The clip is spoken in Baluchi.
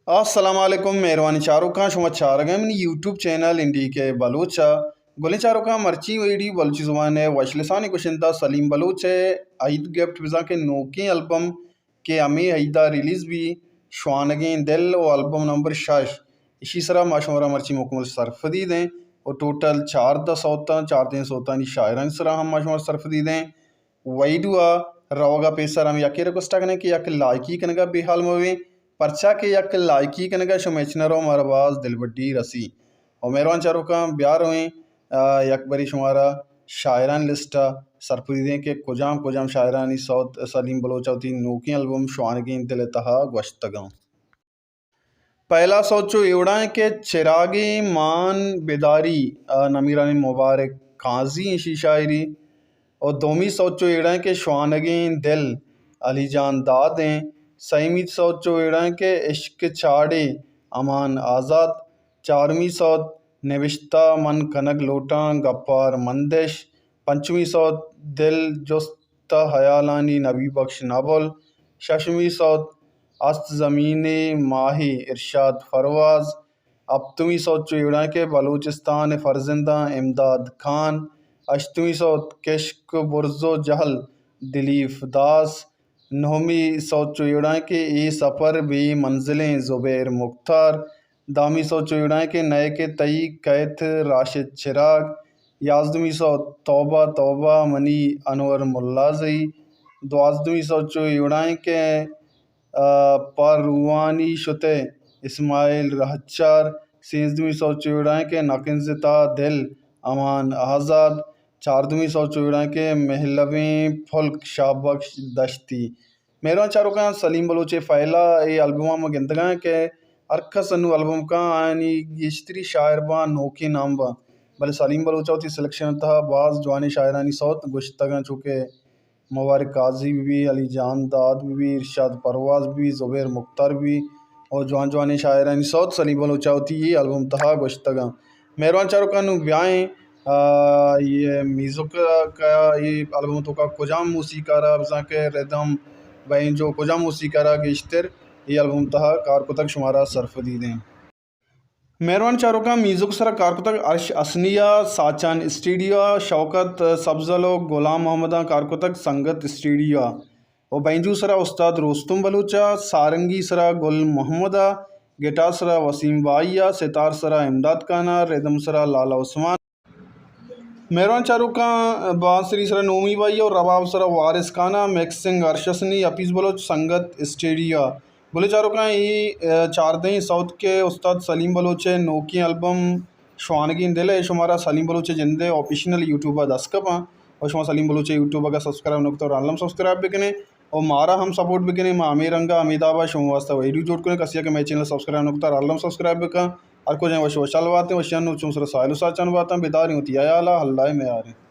السلام علیکم، مہروانیں چاروکاں، شما چارگ ءَ منی یوٹیوب چینل این ڈی کے بلوچ ءَ۔ گلیں چاروکاں، مرچی ویڈیو بلوچی زبان ءِ وش لسانیں گشندہ سلیم بلوچ ءِ عید گفٹ بزاں کہ نوکیں البم کہ ہمے عید ءَ ریلیز بی، شوانگیں دل و البم نمبر شش، اشی سرا ما شمارا مرچی مکمل سرپدی دیں و ٹوٹل چاردہ سوتاں، چاردہیں سوتانی شاعرانی سرا ہم ما شمارا سرپدی دیں۔ ویڈیو ءَ روگ ءَ پیسر ہم یکے ریکویسٹ ءَ کنیں کہ یک لائکی کنگ ءَ بے حال مہ بیں، پرچا کہ یک لائکی کنگ ءَ شمئے چنر و مارا باز دلبڈی رسی۔ و مہروان چاروکاں، بیا رویں، آ، یک بری شمارا شاعرانی لسٹ ءَ سرپدی دیں کہ کجام کجام شاعرانی سوت سلیم بلوچ ءَ وتی نوکیں البم شوانگیں دل ءِ تہا گوشتگاں۔ پہلا سوت چو اے وڑا ایں کہ چراگے مان بداری، آ، نمیرانیں مبارک قاضی ایں، شی شاعری۔ و دومی سوت چو اے وڑا ایں کہ شوانگیں دل، علی جان داد ایں۔ سیمی سوت چو اے وڑا ایں کہ عشق چاڑے، امان آزات۔ چارمی سوت نبشتہ من کنگ لوٹاں، گپار مندش۔ پنچمی سوت دل جست ہیالانی، نبی بخش نابل۔ ششمی سوت است زمین ماہی، ارشاد پرواز۔ ہپتمی سوت چو اے وڑا ایں کہ بلوچستان فرزنداں، امداد خان۔ ہشتمی سوت کشک برز و جہل، دلیپ داس۔ نہمی سوت چو اے وڑا ایں کہ اے سفر بے منزلیں، زبیر مختار۔ دہمی سوت چو اے وڑا ایں کہ نئے کہ تئی کئیت، راشد چراگ۔ یازدہمی سوت توبہ توبہ منی، انور ملازئی۔ دوازدہمی سوت چو اے وڑا ایں کہ، آ، پہ روانی شتئے، اسماعیل رہچار۔ سیزدہمی سوت چو اے وڑا ایں کہ نکنزتا دل، امان آزاد۔ چاردہمی سوت چو اے وڑا ایں کہ مہلبیں پھلک، شاہ بخش دشتی۔ مہروان چاروکاں، سلیم بلوچ ءِ پہلا اے البم ءَ ما گندگا ایں کہ ہر کس انو البم کاں، آیانی گیشتری شاعر باں، نوکیں نام باں، بلے سلیم بلوچ ءَ وتی سلیکشن ءِ تہا باز جوانیں شاعرانی سوت گوشتگاں، چو کہ مبارک قاضی بہ بی، علی جان داد بہ بی، ارشاد پرواز بہ بی، زبیر مختار بہ بی، اور جوان جوانیں شاعرانی سوت سلیم بلوچ ءَ وتی اے البم تہا گوشتگاں۔ مہروان چاروکاں، نوں بیائیں، آ، اے میوزک ءَ، اے البم توکا کجام موسیقار ءَ، بزاں کہ ردم، بینجو، کجام موسیقار ءَ گیشتر اے البم تہا کار کتگ، شمارا سرپدی دیں۔ مہروان چاروکاں، میوزک سرا کار کتگ عرش حسنی ءَ، ساچان اسٹوڈیو ءَ، شوکت سبزل و غلام محمد ءَ کار کتگ سنگت اسٹوڈیو ءَ۔ و بینجو سرا استاد روستم بلوچ ءَ، سارنگی سرا گل محمد ءَ، گٹار سرا وسیم بائی ءَ، ستار سرا امداد خان ءَ، ردم سرا لالا عثمان۔ مہروان چاروکاں، بانسری سرا نومی بائی ءَ و رباب سرا وارث خان ءَ، مکسنگ عرش حسنی، حفیظ بلوچ سنگت اسٹوڈیو ءَ۔ بلے چاروکاں، اے، آ، چاردہیں سوت کہ استاد سلیم بلوچ ءِ نوکیں البم شوانگیں دل ءِ، شمارا سلیم بلوچ ءِ جند ءِ آفیشنل یوٹیوب ءَ دست کپاں۔ و شما سلیم بلوچ ءِ یوٹیوب اگر سبسکرائب نہ کتگ، رالم سبسکرائب بکنیں و مارا ہم سپورٹ بکنیں۔ ما ہمے رنگ ءَ ہمے داب ءَ شما واسطہ ویڈیو جوڑ کنیں۔ کسے کہ مئے چینل سبسکرائب نہ کتگ، رالم سبسکرائب بکن۔ ہر کجا وش وشحال باتیں، وشیاں نوں چون سرا ساحل و ساچان باتاں، بداریں وتی حیال ءَ، اللہ ءِ میاریں۔